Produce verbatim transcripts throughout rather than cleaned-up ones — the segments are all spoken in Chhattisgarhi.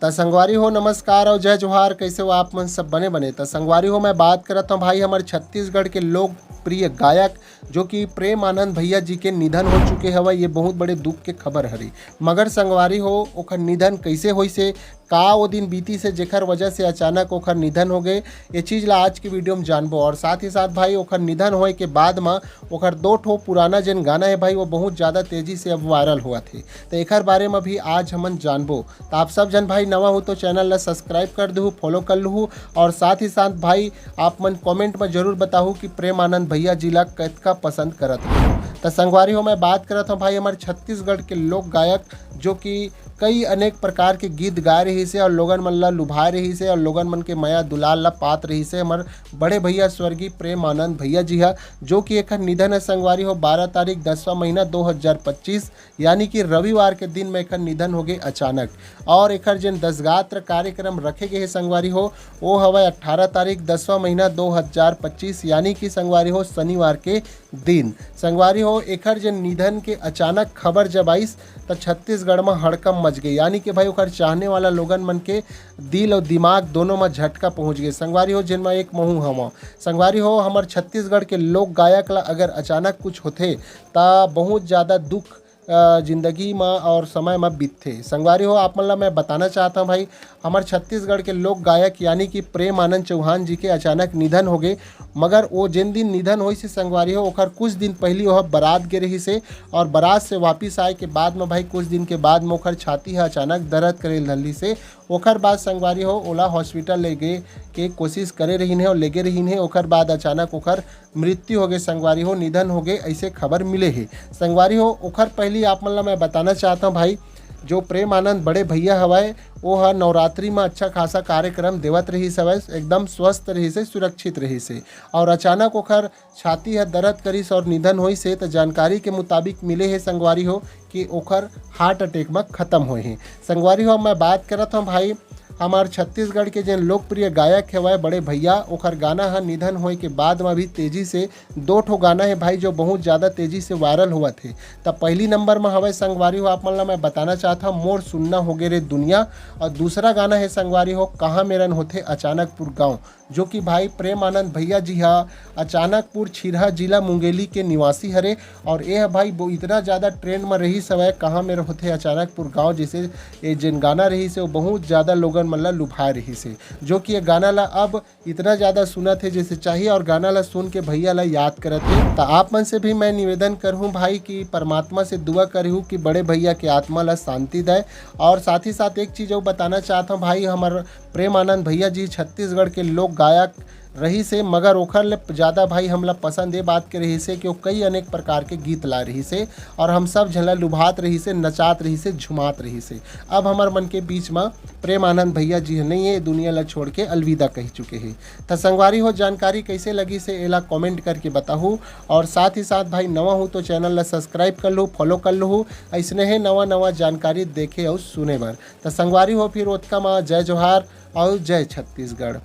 त संगवारी हो, नमस्कार और जय जोहार। कैसे हो आप मन? सब बने बने? त संगवारी हो, मैं बात करत हूँ भाई, हमर छत्तीसगढ़ के लोकप्रिय गायक जो कि प्रेम आनंद भैया जी के निधन हो चुके हवय। ये बहुत बड़े दुख के खबर हरे। मगर संगवारी हो, ओखर निधन कैसे होइसे, का वो दिन बीती से जेखर वजह से अचानक ओखर निधन हो गए, ये चीज ला आज की वीडियो में जानबो। और साथ ही साथ भाई, ओखर निधन होए के बाद म ओखर दो ठो पुराना जेन गाना है भाई, वो बहुत ज्यादा तेजी से अब वायरल हुआ थे। तो एकर बारे में भी आज हमन जानबो। तो आप सब जन भाई नवा हो तो चैनल ला सब्सक्राइब कर दहू, फॉलो कर लहू। और साथ ही साथ भाई, आप मन कमेंट में जरूर बताहू कि प्रेम आनंद भैया जी ला कतका पसंद करत हो। तो संगवारी हो, मैं बात करत हूँ भाई, हमारे छत्तीसगढ़ के लोक गायक जो कि कई अनेक प्रकार के गीत गाए रहिस हे और लोगन मन ला लुभाए रहिस हे और लोगन मन के मया दुलार ला पात रहिस हे, हमर बड़े भैया स्वर्गीय प्रेम आनंद भैया जी हा, जो कि एखर निधन है संगवारी हो, बारह तारीख दसवां महीना दो हज़ार पच्चीस, यानी कि रविवार के दिन में एखर निधन हो गए अचानक। और एखर जेन दसगात्र कार्यक्रम रखे गए हे संगवारी हो, वो हवय अट्ठारह तारीख दसवां महीना दो हज़ार पच्चीस, यानी कि संगवारी हो, शनिवार के दिन। संगवारी हो, एखर जेन निधन के अचानक खबर जब आइस, त छत्तीसगढ़ म हड़कंप मच गई, यानी कि भाई ओकर चाहने वाला लोगन मन के दिल और दिमाग दोनों म झटका पहुंच गए संगवारी हो, जेन म एक महू हवं। संगवारी हो, हमर छत्तीसगढ़ के लोक गायक ला अगर अचानक कुछ होथे, त बहुत ज्यादा दुख अ, जिंदगी म और समय म बीतथे। संगवारी हो, आप मन ला मैं बताना चाहत हूँ भाई, हमर छत्तीसगढ़ के लोक गायक यानी कि प्रेम आनंद चौहान जी के अचानक निधन हो गए। मगर वो जेन दिन निधन होइस हे संगवारी हो, ओखर कुछ दिन पहली ओह बारात गे रहिस हे और बारात से वापिस आए के बाद म भाई कुछ दिन के बाद म ओखर छाती ह अचानक दर्द करे ल धरलिस हे। ओखर बाद संगवारी हो, ओला हॉस्पिटल ले गे के कोशिश करे रहिन हे और लेगे रहिन हे। ओखर बाद अचानक ओखर मृत्यु हो गए संगवारी हो, निधन हो गए, ऐसे खबर मिले हे। संगवारी हो, ओखर पहली आप मन ला मैं बताना चाहता हूँ भाई, जो प्रेम आनंद बड़े भैया हवय, वो ह नवरात्रि में अच्छा खासा कार्यक्रम देवत रहिस हवय, एकदम स्वस्थ रहिस हे, सुरक्षित रहिस हे। और अचानक ओखर छाती ह दर्द करिस और निधन होइस हे। त जानकारी के मुताबिक मिले हे संगवारी हो कि ओखर हार्ट अटैक म खत्म होए हे। संगवारी हो, मैं बात करत हूँ भाई, हमार छत्तीसगढ़ के जेन लोकप्रिय गायक हवय बड़े भैया, ओखर गाना ह निधन होए के बाद म भी तेजी से दो ठो गाना हे भाई, जो बहुत ज्यादा तेजी से वायरल होवत हे। त पहली नंबर म हवय संगवारी हो, आप मन ला मैं बताना चाहत हूँ, मोर सुन्ना होगे रे दुनिया, और दूसरा गाना हे संगवारी हो, कहाँ मेरन होथे अचानकपुर गाँव, जो कि भाई प्रेम आनंद भैया जी हा अचानकपुर छिरहा जिला मुंगेली के निवासी हरे। और ये भाई वो इतना ज्यादा ट्रेंड में रहिस हवय, कहाँ मेर होथे अचानकपुर गाँव, जैसे ये जेन गाना रहिस हे, वो बहुत ज्यादा लोगन मन ला लुभाए रहिस हे, जो कि ये गाना ला अब इतना ज्यादा सुनत हे जैसे चाहिए, और गाना ला सुन के भैया ला याद करत हे। त आप मन से भी मैं निवेदन करहूँ भाई कि परमात्मा से दुआ करहूँ कि बड़े भैया के आत्मा ला शांति दे। और साथ ही साथ एक चीज और बताना चाहत हूँ भाई, हमर प्रेम आनंद भैया जी छत्तीसगढ़ के लोक गायक रहिस हे, मगर ओखर ले ज्यादा भाई हमला पसंद ये बात के रहिस हे कि वो कई अनेक प्रकार के गीत लाए रहिस हे और हम सब झन ला लुभात रहिस हे, नचात रहिस हे, झुमात रहिस हे। अब हमर मन के बीच म प्रेम आनंद भैया जी ह नहीं हे, दुनिया ला छोड़ के अलविदा कह चुके हे। त संगवारी हो, जानकारी कैसे लगिस हे, एला कमेंट करके बताहू। और साथ ही साथ भाई, नवा हो तो चैनल ला सब्सक्राइब कर लहू, फॉलो कर लहू, ऐसने हे नवा नवा जानकारी देखे और सुने बर। त संगवारी हो, फिर ओतका म जय जोहार और जय छत्तीसगढ़।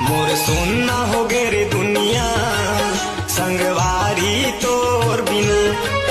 मोर सोना हो गे रे दुनिया, संगवारी तोर बिना।